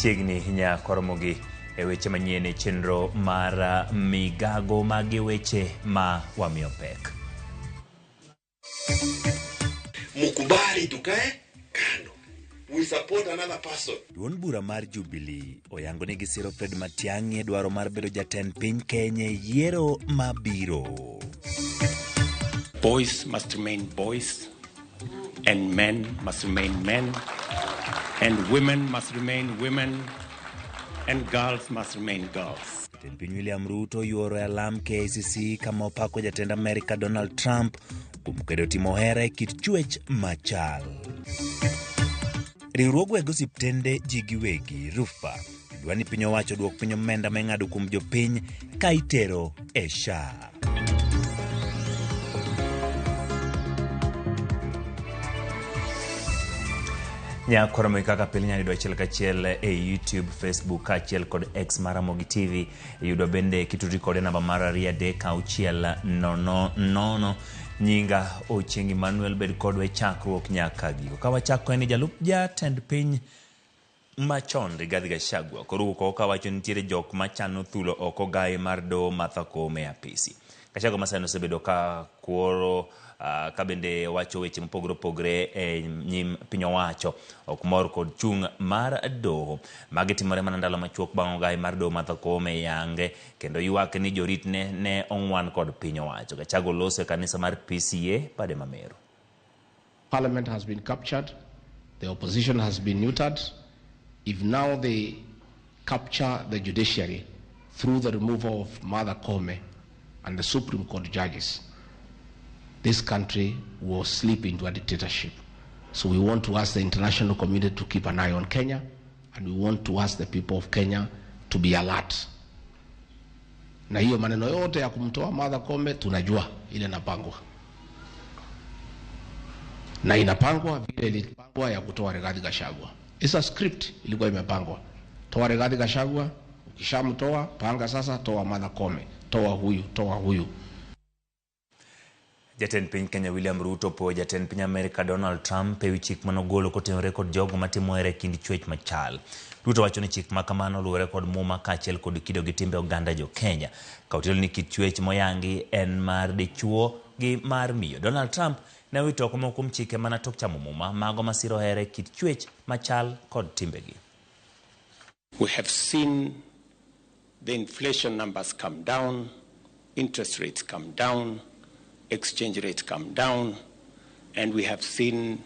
Chiegni nyakoromogi e weche manyien e chenro mar migago magi weche ma wamiyo pek. Mukubali tukae kando. We support another person. Duond bura mar Jubilee oyango ni gisiro Fred Matiang'i e dwaro mar bedo jatend piny Kenya e yiero mabiro. Boys must remain boys, and men must remain men, and women must remain women, and girls must remain girls. Jatend piny William Ruto yuoro e alam KICC kama opako jatend Amerika Donald Trump kuom kedo timo hera e kit chwech machal. Riwruog weg osiptende ji giwegi RUPHA dwa ni piny owacho duok piny omenda ma ing'ado kuom jopiny ka itero e SHA. Nyakoromo kaka pile inyalo yudo achiel kachiel e YouTube, Facebook kaachiel kod X mar Ramogi TV. Iyudo bende kitudri kode namba mar 23600. Nyinga Ochieng' Emmanuel, bed kodwa e chakruok nyaka giko. Ka wachako en ni jalup jatend piny machon Rigathi Gachagua koro wuok oko kawacho nitiere jok machano thulo oko gaye mar doho Martha Koome e apisi. Gachagua masani osebedo ka kuoro ka bende wacho weche mopogore opogore e nyim piny owacho ok mor kod chung' mar doho. Magi timore mana ndalo machuok bang' ogaye mar doho Martha Koome yange kendo ywak ni joritne ne ong'wan kod piny owacho. Gachagua oloso e kanisa mar PCA Bade Mameru. Parliament has been captured, the opposition has been neutered. If now they capture the judiciary through the removal of Martha Koome and the Supreme Court judges, this country will slip into a dictatorship. So we want to ask the international community to keep an eye on Kenya, and we want to ask the people of Kenya to be alert. Na hiyo maneno yote ya kumtoa Martha Koome tunajua ile inapangwa. Na inapangwa vile ilipangwa ya kutoa Rigathi Gachagua. It's a script ilikuwa imepangwa. Toa Rigathi Gachagua, ukishamtoa panga sasa toa Martha Koome, toa huyu, toa huyu. Jatend piny Kenya William Ruto opuoyo jatend piny Amerika Donald Trump ewi chik manogolo kotenore kod jogo matimo hera e kind chwech machal. Ruto wacho ni chik ma kamano luwore kod muma kaachiel kod kido gi timbe oganda jo Kenya. Ka otielo ni kit chwech moyangi en mar dichuo gi mar miyo. Donald Trump ne owito oko moko kuom chike mana tok chamo muma mago masiro hera e kit chwech machal kod timbegi. We have seen the inflation numbers come down, interest rates come down, exchange rates come down, and we have seen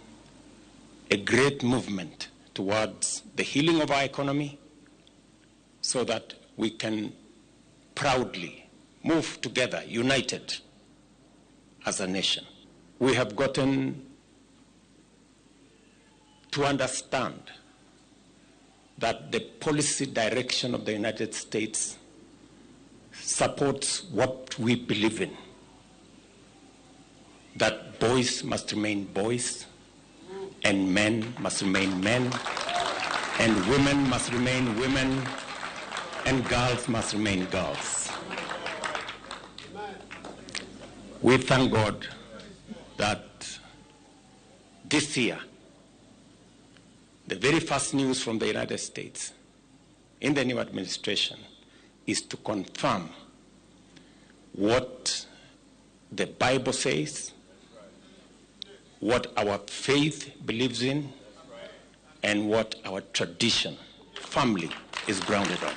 a great movement towards the healing of our economy so that we can proudly move together, united as a nation. We have gotten to understand that the policy direction of the United States supports what we believe in, that boys must remain boys, and men must remain men, and women must remain women, and girls must remain girls. We thank God that this year, the very first news from the United States in the new administration is to confirm what the Bible says, what our faith believes in, and what our tradition, family, is grounded on.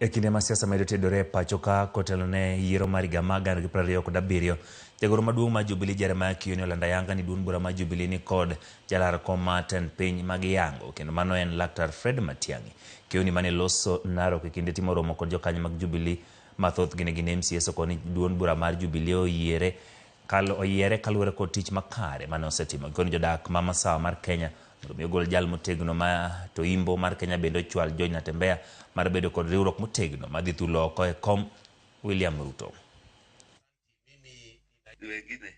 E kinde ma siasa medo tedore e pacho ka kotelo ne yiero mar higa mar 2027, jagoro maduong' mar Jubilee Jeremiah Kioni olando ayanga ni duond bura mar Jubilee ni kod jalar kom mar tend piny ma giyango kendo mano en Laktar Fred Matiang'i. Kioni mane loso Narok e kinde timo romo kod jokanyo mag Jubilee ma thothgi ne gin MCAs okoni duond bura mar Jubilee oyiere oyiere kaluwore kod tich makare mane osetimo. Gikoni jodak ma masawa mar Kenya mondo mi ogol jal motegno ma to imbo mar Kenya bende ochwal George Natembeya mar bedo kod riwruok motegno madhi thulo oko e kom William Ruto. Wengine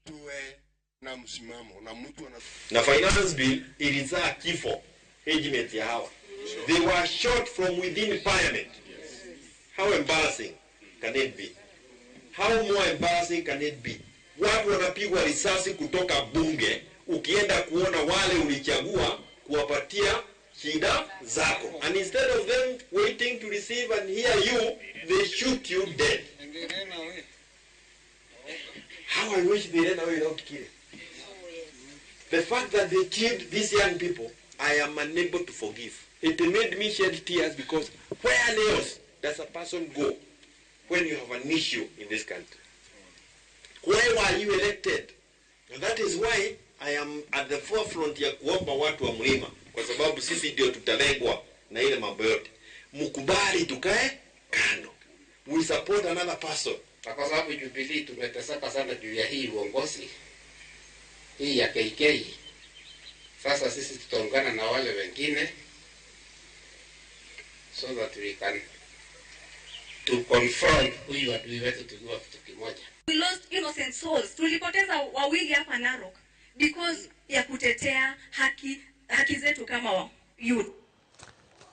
tuwe na msimamo na mtu ana na finance bill ilizaa kifo age ya hawa. They were shot from within parliament. How embarrassing can it be? How more embarrassing can it be? Watu wanapigwa risasi kutoka bunge, ukienda kuona wale ulichagua kuwapatia shida zako, and instead of them waiting to receive and hear you, they shoot you dead. How I wish they ran away without killing. The fact that they killed these young people, I am unable to forgive. It made me shed tears because where else does a person go when you have an issue in this country? Why were you elected? And that is why I am at the forefront ya kuomba watu wa mlima, kwa sababu sisi ndio tutalengwa na ile mambo yote. Mkubali tukae kando. We support another person. Na kwa sababu Jubilee tumeteseka sana juu ya hii uongozi hii ya KK. Sasa sisi tutaungana na wale wengine so that we can to confront huyu adui wetu tukiwa kitu kimoja. We lost innocent souls. Tulipoteza wawili hapa Narok because ya kutetea haki zetu kama wa youth.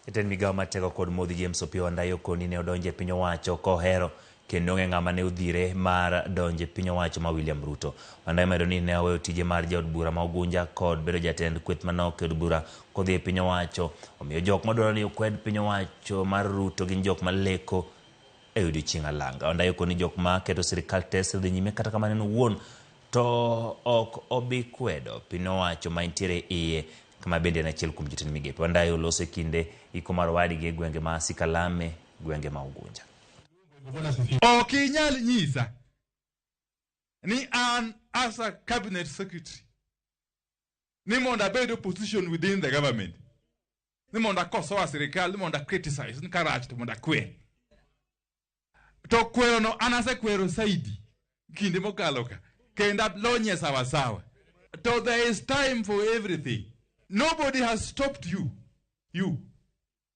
Jatend migao mar teko kod modhi James Opiyo Wandayi okoni ne odonjo e piny owacho kohero kendo onge ng'ama ne odhire mar donjo e piny owacho ma William Ruto. Wandayi omedo ni ne oweyo tije mar jaod bura ma Ugunja kod bedo jatend kweth manok e od bura kodhi e piny owacho. Omiyo jok madwaro ni okwed piny owacho mar Ruto gin jok maleko e odiochieng' alanga. Wandayi okoni jok ma keto sirikal tes dhi nyime kata kamano en owuon to ok obi kwedo piny owacho ma entiere iye kama bende en achiel kuom jotend migepe. Wandayi oloso e kinde iko mar owadgi e gwenge ma Sikalame, gwenge ma Ugunja. Ok inyal nyisa ni an as a cabinet secretary ni mondo abed opposition within the government, ni mondo akosoa sirikal, ni mondo a criticize, ni karach to mondo akwer. To kwero no an asekwero saidi kinde mokalo ka kendo alonye sawasawa. To there is time for everything. Nobody has stopped you, you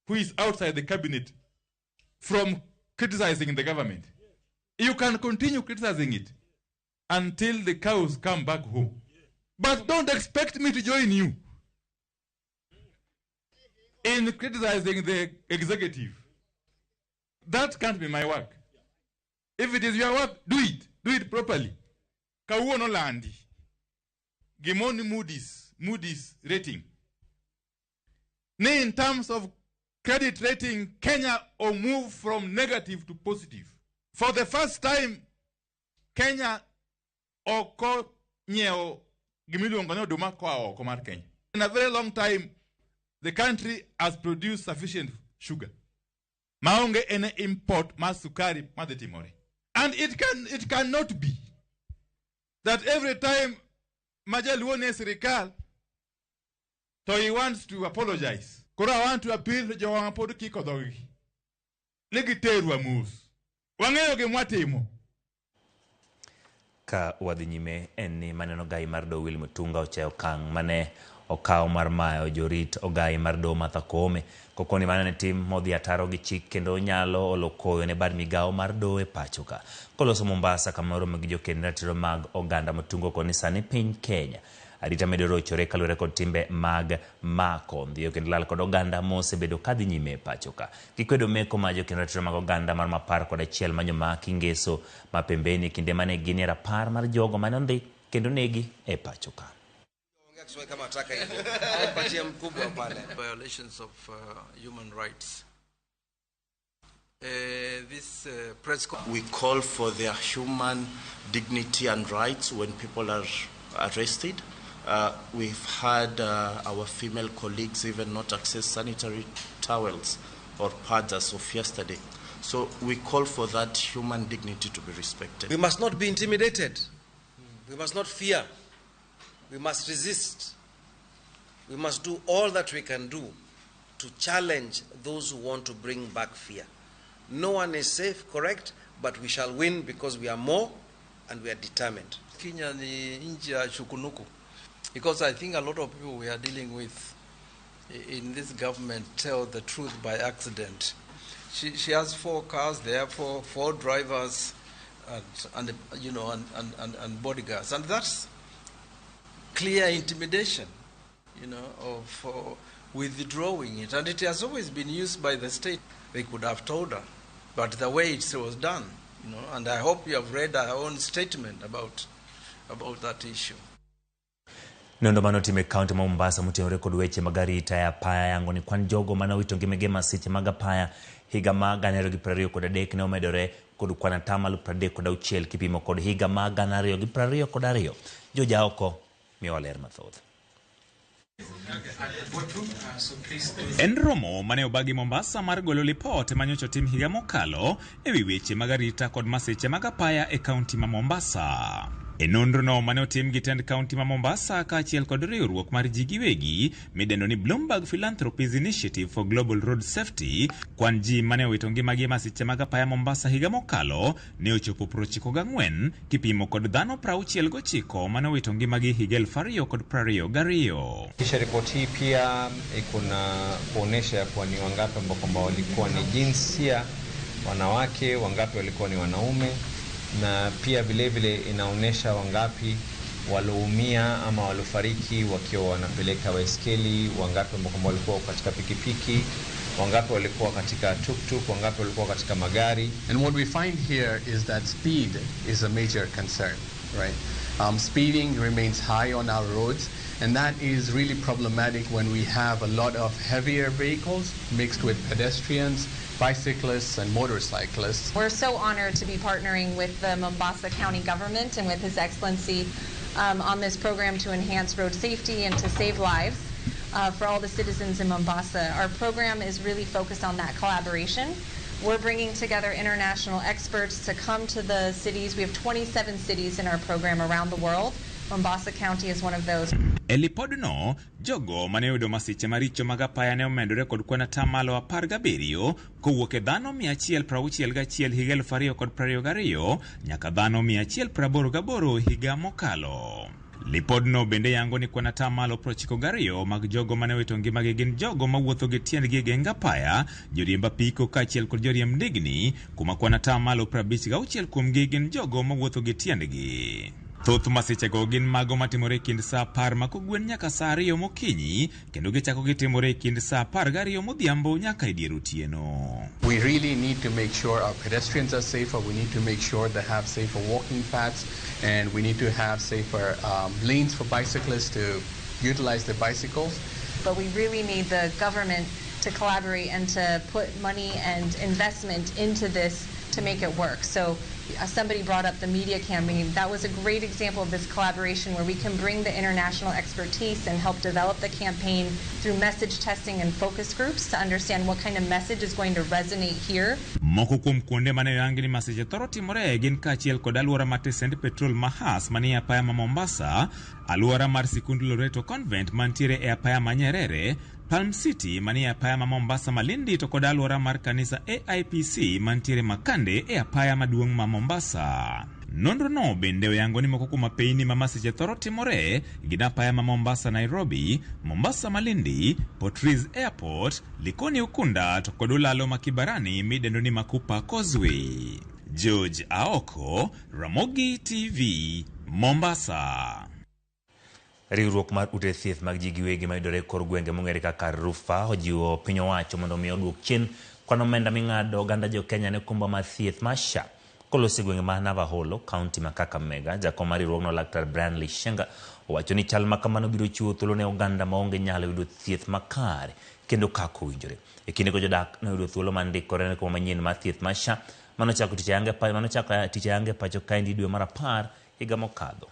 who is outside the cabinet, from criticizing the government. You can continue criticizing it until the cows come back home. But don't expect me to join you in criticizing the executive. That can't be my work. If it is your work, do it. Do it properly. Kawuono landi. Gimoni Moody's rating. Ni in terms of credit rating, Kenya will move from negative to positive. For the first time, Kenya oko nyiewo gimiluongo ni oduma koa oko mar Kenya. In a very long time, the country has produced sufficient sugar. Maonge any import mar sukari madhi timore. And it cannot be that every time majaluo ne sirikal to he wants to apologize. Koro I want to appeal to jowa pod kiko dhogi. Ni giterwa mos. Wang'eyo gima watimo. Ka wadhi nyime en ni maneno gai mar doho Willy Mutunga ochayo okang' mane okaw mar mayo jorit ogai mar doho Martha Koome kokoni mano ne tim modhi ataro gi chik kendo nyalo olo koyo ne bad migao mar doho e pacho ka. Koloso Mombasa kama oromo gi joked ratiro mag oganda Mutunga okoni sani piny Kenya arita medo rochore kaluwore kod timbe mag mako ndhiyo kendo lal kod oganda mosebedo kadhi nyime e pacho ka. Gikwedo meko mar joked ratiro mag oganda mar 11 manyomaki ngeso ma pembeni kinde mane gin e rapar mar jogo mane ondhi kendo negi e pacho ka. Violations of human rights. This press we call for their human dignity and rights when people are arrested. We've had our female colleagues even not access sanitary towels or pads as of yesterday. So we call for that human dignity to be respected. We must not be intimidated. We must not fear. We must resist. We must do all that we can do to challenge those who want to bring back fear. No one is safe, correct? But we shall win because we are more and we are determined. Kenya ni nchi ya shukunuku, because I think a lot of people we are dealing with in this government tell the truth by accident. She has 4 cars, therefore 4 drivers, and bodyguards, and that's clear intimidation, of withdrawing it. And it has always been used by the state. They could have told her, but the way it was done, and I hope you have read our own statement about that issue. Nonro mane otim e kaunti ma Mombasa motenore kod weche mag arita e apaya yango ni kwan jogo mane owito ngimagi e masiche mag apaya higa ma 2023 ne omedore kod kwan 36% kipimo kod higa ma 2022. George Aoko miyowa ler mathoth. En romo mane obagi Mombasa mar golo lipot manyocha otim higa mokalo ewi weche mag arita kod masiche mag apaya e kaunti ma Mombasa. E nonrono mane otim gi tend kaunti ma Mombasa kaachiel kod riwruok mar ji giwegi midendo ni Bloomberg Philanthropies Initiative for Global Road Safety, kwan ji mane owito ngimagi e masiche mag apaya Mombasa higa mokalo ne ochopo 94 kipimo kod dhano 69 mane owito ngimagi higa 2022. Kisha ripoti hii pia iko na kuonesha kuwa ni wangapi ambao kwamba walikuwa ni jinsia wanawake, wangapi walikuwa ni wanaume, na pia vile vile inaonesha wangapi walioumia ama waliofariki wakiwa wanapeleka baiskeli, wangapi ambao kwamba walikuwa katika pikipiki, wangapi walikuwa katika tuktuk, wangapi walikuwa katika magari. And what we find here is that speed is a major concern, right? Speeding remains high on our roads, and that is really problematic when we have a lot of heavier vehicles mixed with pedestrians, bicyclists, and motorcyclists. We're so honored to be partnering with the Mombasa County government and with His Excellency on this program to enhance road safety and to save lives for all the citizens in Mombasa. Our program is really focused on that collaboration. We're bringing together international experts to come to the cities. We have 27 cities in our program around the world. Mombasa County is one of those. E lipodno, jogo mane oyudo masiche maricho mag apaya ne omedore kod kwan 17% kowuok e dhano 161 higa 2022 nyaka dhano 188 higa mokalo. Lipodno bende yango ni kwan 92% mag jogo mane owito ngimagi gin jogo mawuotho gi tiendgi e geng apaya, joriemb apiko kaachiel kod joriemb ndigni, kuma kwan 56% kuomgi gin jogo mawuotho gi tiendgi. Thoth masichego gin mago matimore e kind saa 10 ma kogwen nyaka saa 2 mokinyi, kendo gichako gitimore e kind saa 12 modhiambo nyaka e dier otieno. We really need to make sure our pedestrians are safer. We need to make sure they have safer walking paths, and we need to have safer lanes for bicyclists to utilize their bicycles. But we really need the government to collaborate and to put money and investment into this to make it work. So somebody brought up the media campaign. That was a great example of this collaboration where we can bring the international expertise and help develop the campaign through message testing and focus groups to understand what kind of message is going to resonate here. Moko kuom kuonde mane oyangi ni masiche thoro timore gin kaachiel kod alwora mar tesend petrol Mahas manie apaya ma Mombasa, alwora mar sikund Loreto Convent mantiere e apaya ma Nyerere, Palm City manie apaya ma Mombasa Malindi to kod alwora mar kanisa AIPC mantiere Makande e apaya maduong' ma Mombasa. Nonro no bende oyango ni moko kuom apeyni ma masiche thoro timore gin apaya ma Mombasa Nairobi, Mombasa Malindi, Port Reitz Airport, Likoni Ukunda to kod ulalo ma Kibarani midendo ni Makupa Causeway. George Aoko, Ramogi TV, Mombasa. Riwruok mar ute thieth mag ji giwegi mayudore e kor gwenge mong'ere kaka Rufa ojiwo piny owacho mondo mi oduok chien kwan omenda ming'ado oganda jo Kenya ne okumba mar thieth mar SHA kolos e gwenge ma Navaholo, kaunti ma Kakamega. Jakom mar riwruogno Laktar Brian Lishenga owacho ni chal ma kamano biro chiwo thuolo ne oganda maonge nyalo yudo thieth makare kendo kaka owinjore. E kindego jodak noyudo thuolo mar ndikore ne okumba manyien mar thieth mar SHA manochako tich ayanga e pacho kaendi dwe mar 10 higa mokadho.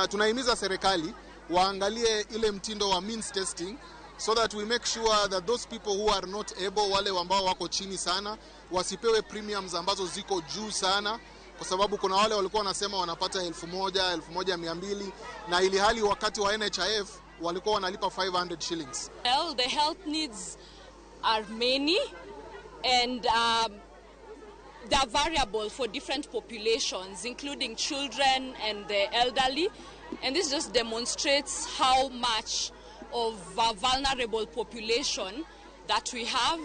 Tunahimiza serikali waangalie ile mtindo wa means testing so that we make sure that those people who are not able, wale ambao wako chini sana, wasipewe premiums ambazo ziko juu sana, kwa sababu kuna wale walikuwa wanasema wanapata 1000, 1200 na ili hali wakati wa NHIF walikuwa wanalipa 500 shillings. Well, the health needs are many and they are variable for different populations, including children and the elderly. And this just demonstrates how much of a vulnerable population that we have.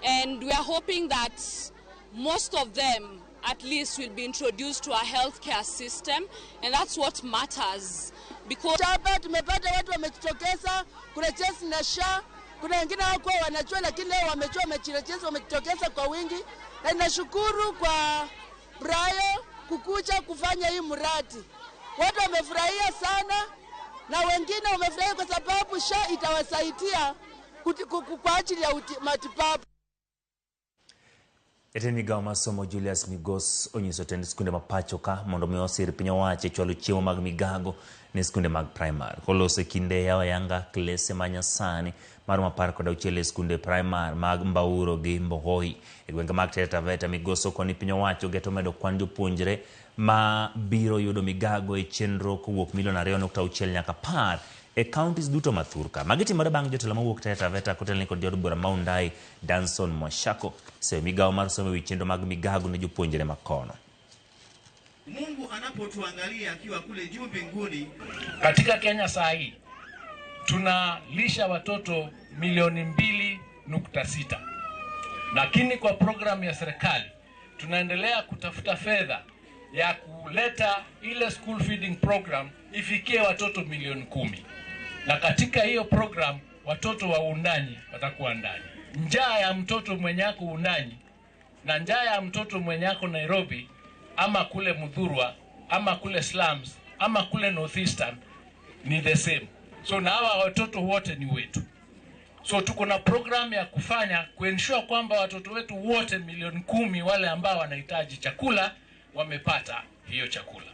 And we are hoping that most of them, at least, will be introduced to our healthcare system. And that's what matters. Because hapa tumepata watu wamejitokeza kurejeza na SHA. Kuna wengine hawakuwa wanajua, lakini leo wamejua, wamejirejeza, wamejitokeza kwa wingi. Na nashukuru kwa Brayo kukuja kufanya hii mradi. Watu wamefurahia sana na wengine wamefurahia kwa sababu SHA itawasaidia kwa ajili ya matibabu. Jatend migao mar somo Julius Migos onyiso tend skunde ma pacho ka mondo mi osir piny owacho e chwalo chiemo mag migago ne skunde mag primar. Koloso e kinde yawo ayanga klese ma nyasani maromo 16 e skunde primar mag Mbauro gi Mbohoi e gwenge mag Taita Taveta. Migos okoni piny owacho geto medo kwan jopuonjre ma biro yudo migago e chenro kowuok milion 2.6 nyaka 10 e counties duto ma thurka. Magi timore bang' jotelo mawuok Taita Taveta kotelne kod jaod bura ma Undai Danson Mwashako seyo migawo mar somo ewi chenro mag migago ne jopuonjre makono. Mungu anapotuangalia akiwa kule juu mbinguni. Katika Kenya saa hii tunalisha watoto milioni 2.6. Lakini kwa programu ya serikali tunaendelea kutafuta fedha ya kuleta ile school feeding program ifikie watoto milioni 10. Na katika hiyo program watoto wa Wundanyi watakuwa ndani. Njaa ya mtoto mwenyako Wundanyi na njaa ya mtoto mwenyako Nairobi ama kule Muthurwa ama kule slums ama kule Northeastern ni the same. So na hawa watoto wote ni wetu. So tuko na program ya kufanya kuensure kwamba watoto wetu wote milioni 10 wale ambao wanahitaji chakula wamepata hiyo chakula.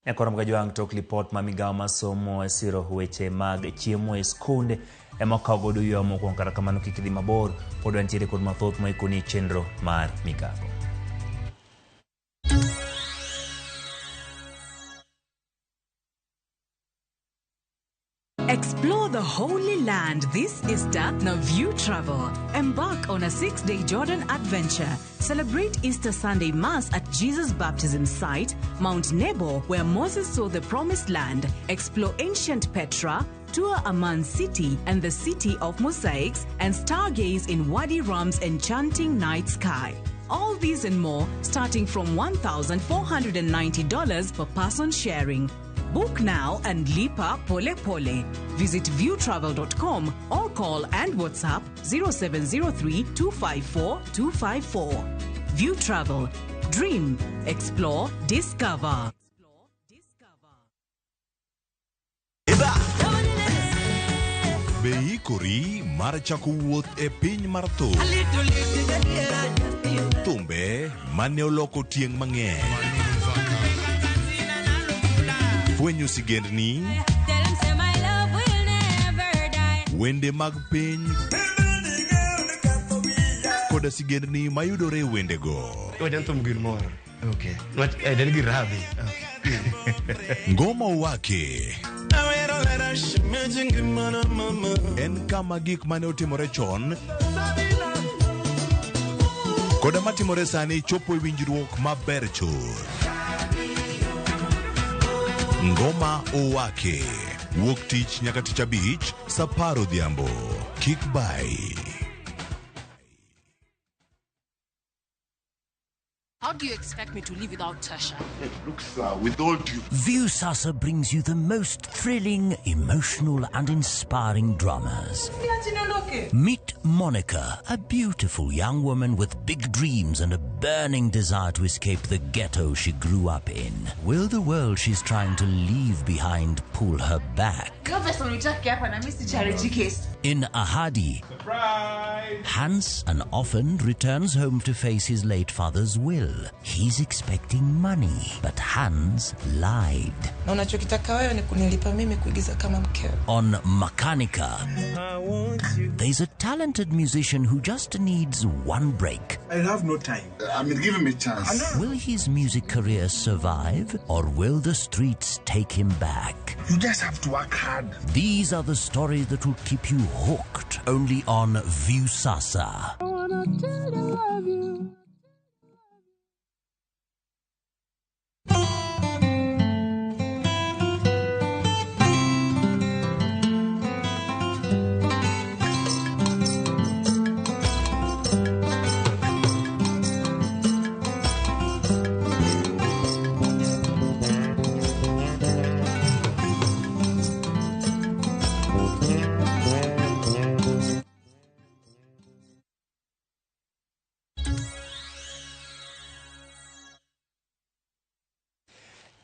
Nyakoro Mgajwang' tok lipot ma migawo mar somo e siro weche mag chiemo e skunde ema okawo godo yo mokwongo. Kata kamano kik idhi mabor, pod wantiere kod mathoth ma ikoni e chenro mar migago. Explore the Holy Land this Easter na View Travel. Embark on a 6-day Jordan adventure. Celebrate Easter Sunday Mass at Jesus' baptism site, Mount Nebo, where Moses saw the Promised Land. Explore ancient Petra, tour Amman City and the City of Mosaics, and stargaze in Wadi Rum's enchanting night sky. All these and more, starting from $1,490 per person sharing. Book now and lipa pole pole. Visit viewtravel.com or call and WhatsApp 0703 254 254. View Travel. Dream, explore, discover. Be ikori mar chako wuoth e piny mar thum. Thumbe mane oloko tieng' mang'eny. Fwenyo sigendni, wende mag piny, koda sigendni mayudore e wendego. Ngoma Owake en kama gik mane otimore chon koda matimore sani chopo e winjruok maber chuth. Ngoma Owake wuok tich nyaka tich abich saa 10 odhiambo. Kik bai. How do you expect me to live without Tasha? Look, sir, with all due... Viusasa brings you the most thrilling, emotional and inspiring dramas. Meet Monica, a beautiful young woman with big dreams and a burning desire to escape the ghetto she grew up in. Will the world she's trying to leave behind pull her back? In Ahadi, Hans, an orphan, returns home to face his late father's will. He's expecting money, but Hans lied. Na unachokitaka wewe ni kunilipa mimi kuigiza kama mkeo. On Makanika, there's a talented musician who just needs one break. I have no time. I mean, give him a chance. Will his music career survive, or will the streets take him back? You just have to work hard. These are the stories that will keep you hooked only on Viusasa.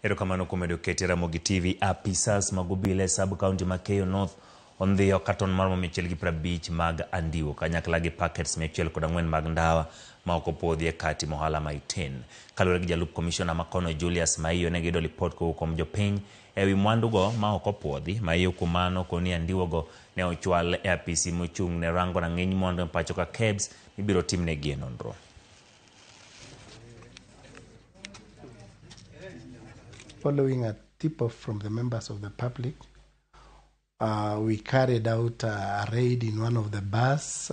Erokamano kuom medo kete Ramogi TV. Apisas mag obila e sub county ma Keyo North ondhiyo katon maromo 150 mag andiwo kanyakla gi packets 104 mag ndawa ma ok opwodhi e kar timo ohala ma Iten. Kaluwore gi jalup komishona makono Julius Maiyo, ne giyudo lipot kowuok kuom jopiny ewi mwandugo ma ok opwodhi. Maiyo kuom mano koni andiwogo ne ochwal e apisi mochung' ne rango rang'iny mwandu e pacho ka KEBS mibiro timnegie nonro. Following a tip-off from the members of the public, we carried out a raid in one of the bars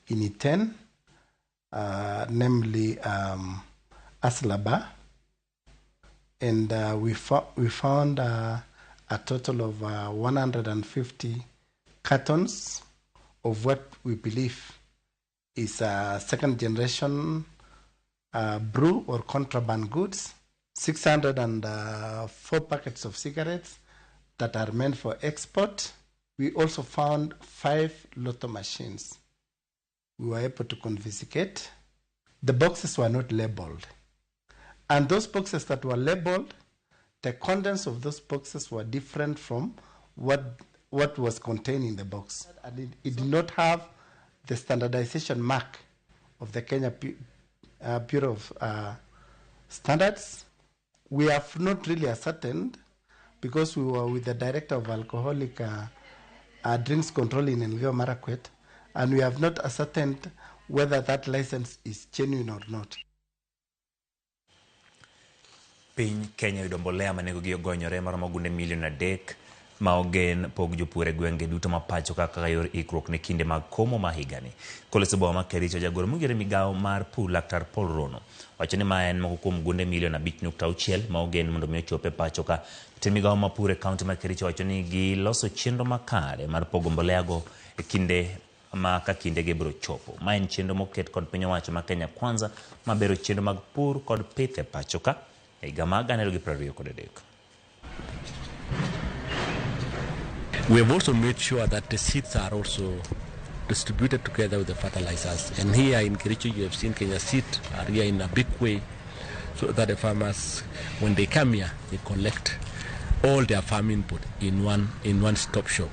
in Iten, namely Aslaba, and we found a total of 150 cartons of what we believe is a second generation brew or contraband goods, 604 packets of cigarettes that are meant for export. We also found 5 lotto machines. We were able to confiscate. The boxes were not labeled. And those boxes that were labeled, the contents of those boxes were different from what was contained in the box. And it did not have the standardization mark of the Kenya Bureau of Standards. We have not really ascertained, because we were with the director of alcoholic drinks control in Elgeyo Marakwet, and we have not ascertained whether that license is genuine or not. Piny Kenya oyudo mbolea ma nengogi ogonyore maromo gunde milion 3 ma ogen pog jopur e gwenge duto ma pacho kaka yor ikruok ne kinde mag komo ma higani. Koleso boma ma Kericho, jagoro mong'ere migawo mar pur Laktar Paul Rono wacho ni ma en moko kuom gunde milion 5.6 ma ogen mondo mi ochop e pacho ka. Jatend migawo mar pur e kaunti ma Kericho wacho ni giloso chenro makare mar pogo mboleago e kinde ma ka kindegi biro chopo. Ma en chenro moket kod piny owacho ma Kenya Kwanza mabero chenro mag pur kod pith e pacho ka e higa mar 2023. We have also made sure that the seeds are also distributed together with the fertilizers. And here in Kericho, you have seen Kenya Seed are here in a big way, so that the farmers, when they come here, they collect all their farm input in one stop shop.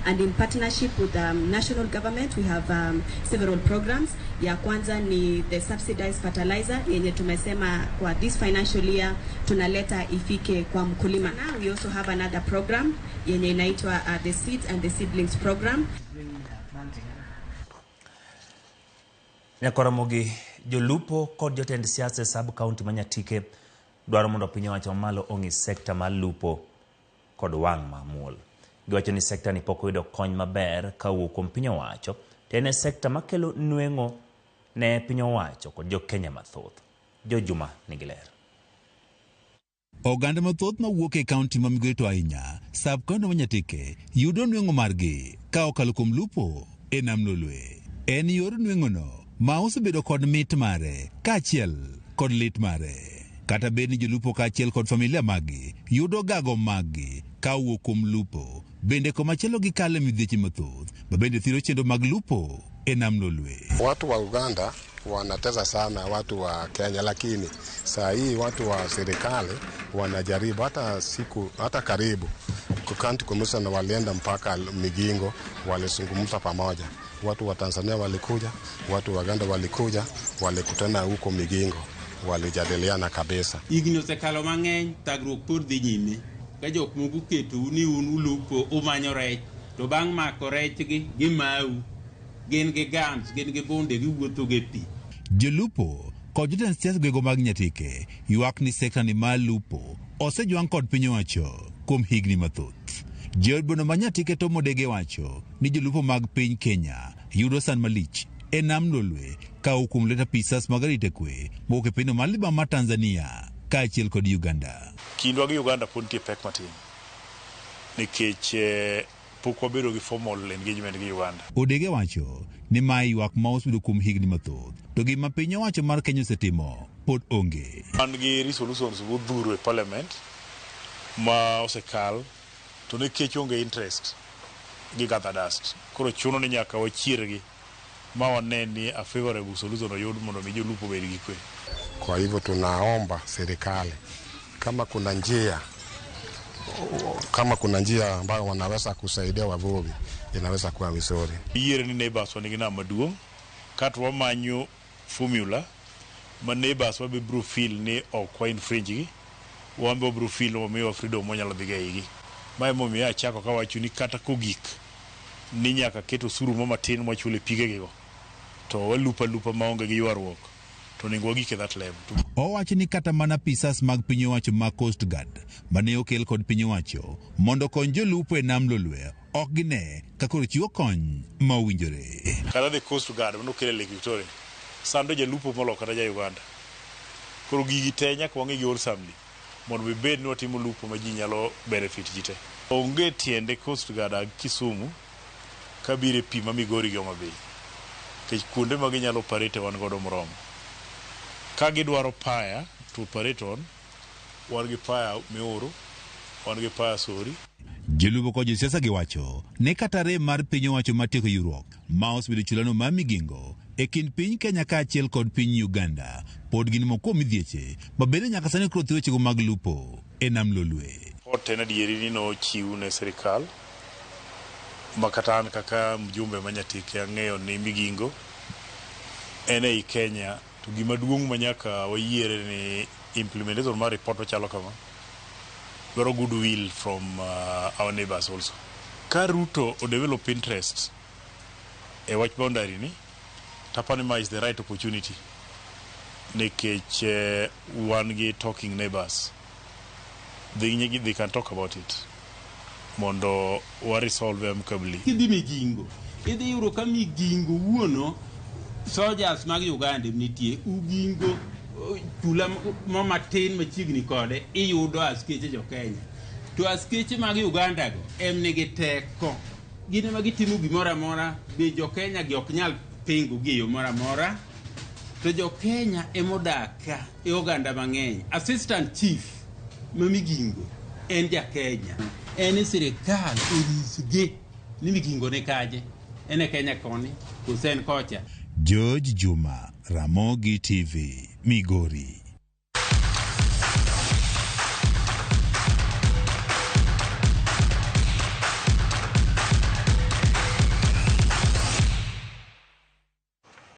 And in partnership with the national government, we have several programs. Ya kwanza ni the subsidized fertilizer yenye tumesema kwa this financial year tunaleta ifike kwa mkulima. Now we also have another program yenye inaitwa the seeds and the seedlings program. Nyakoromogi, jolupo kod jotend siasa e sub county ma Nyatike dwaro mondo piny owacho mamalo ong'i sekta mar lupo kod wang' mamuol. Giwacho ni sekta ni pok oyudo kony maber kawuok kuom piny owacho, to en e sekta makelo nweng'o ne piny owacho kod jo Kenya mathoth. Jo Juma nigi ler. Oganda mathoth mawuok e kaunti ma Migori to ahinya, sub county ma Nyatike, yudo nweng'o margi ka okalo kuom lupo e nam Lolwe. En yor nweng'ono ma osebedo kod mit mare kaachiel kod lit mare. Kata bed ni jolupo kaachiel kod familia maggi yudo gago maggi ka owuok kuom lupo, bende komachielo gikale midhieche mathoth ma bende thiro chenro mag lupo e nam Lolwe. Watu wa Uganda Wanatesa sana watu wa Kenya, lakini saa hii watu wa serikali wanajaribu hata siku hata karibu county commissioner walienda mpaka Migingo, walizungumza pamoja. Watu wa Tanzania walikuja, watu wa Uganda walikuja, walikutana huko Migingo, walijadiliana kabisa. Higni osekalo mang'eny, thagruok pod dhi nyime. Ka jok moko oketou ni un ulupo umanyo rech, to bang' mako rechgi gimau. Gin gi guns, gin gi bunde, giwuotho go e pi. Jolupo kod jotend siasa gwego mag Nyatike ywak ni sekta ni mar lupo osejwang' kod piny owacho kuom higni mathoth. Jood boma ma Nyatike Tom Odege wacho ni jolupo mag piny Kenya yudo san malich e nam Lolwe ka owuok kuom lwet apisas mag arita kwe mowuok e pinyno mar libamba mar Tanzania kaachiel kod Uganda. Kindwa gi Uganda pod nitie pek matin nikech pok wabedo gi formal engagement gi Uganda. Odege wacho ni mae ywak ma osebedo kuom higni mathoth to gima piny owacho mar Kenya osetimo pod onge. Wan gi resolutions modhuro e parliament ma osekal to nikech onge interest gi gather dust. Koro chuno ni nyaka wachiergi ma wane ni a favorable solution oyud mondo mi jolupo obed gi kwe. Kwa hivyo tunaomba serikali kama kuna njia kama kuna njia ambayo wanaweza kusaidia wavuvi inaweza kuwa vizuri. Yiere ni neighbors wa nigi nam maduong' kato wamanyo formula ma neighbors wabe biro feel ni ok wa infringe gi, wan be wabiro feel ni wamiyowa freedom mwanyalo dhi go eigi. Ma emomiyo achako kawacho ni kata kogik ni nyaka ket osuru mo matin mwachulo e pigegi to walupo alupa maonge gi ywaruok to onego wagik e that level. Owacho ni kata mana apisas mag piny owacho mag Coast Guard mane okel kod piny owacho mondo okony jolupo e nam Lolwe ok gine ka koro chiwo kony ma owinjore. Kata the Coast Guard mane okel e Lake Victoria sando jalupo moloyo kata ja Uganda. Koro gigi te nyaka wang'i gi wholesomely mondo wabed ni watimo lupo ma ji nyalo benefit ji te. Onge tiende Coast Guard ag Kisumu kabiro e pi ma Migori gi Homa Bay. Nikech kuonde ma ginyalo operate wan godo moromo. Ka gidwaro pier to operate on, wan gi pier Miuru, wan gi pier Sori. Jolupo kod josiasa giwacho ni kata rem mar piny owacho mar tieko ywaruok ma osebedo chulano mar Migingo e kind piny Kenya kaachiel kod piny Uganda pod gin moko kuom midhieche ma bende nyaka sani koro wechego mag lupo e nam Lolwe. Report en adieri ni nochiw ne sirikal ma kata an kaka mjumbe ma Nyatike ang'eyo ni Migingo en ei Kenya to gima duong' ma nyaka wayiere ni implementation mar report machalo kama dwaro goodwill from our neighbors also. Ka Ruto o develop interest e wach boundary ni tapani ma is the right opportunity nikech wan gi talking neighbors they can talk about it mondo wa resolve amicably. Kidhi Migingo, idhi yudo ka Migingo wuono soldiers mag Uganda nitie Ugingo chula mo matin machiegni kode iyudo askeche jo Kenya. To askeche mag Uganda go em nigi teko. Gin ema gitimo gimoro amora be jo Kenya gi ok nyal pingo gi e yo moro amora. To jo Kenya emodak ka e oganda mang'eny. Assistant chief ma Migingo en ja Kenya. En e sirikal onyisgi ni Migingo ni kaje. En e Kenya koni kose en kocha. George Juma, Ramogi TV, Migori.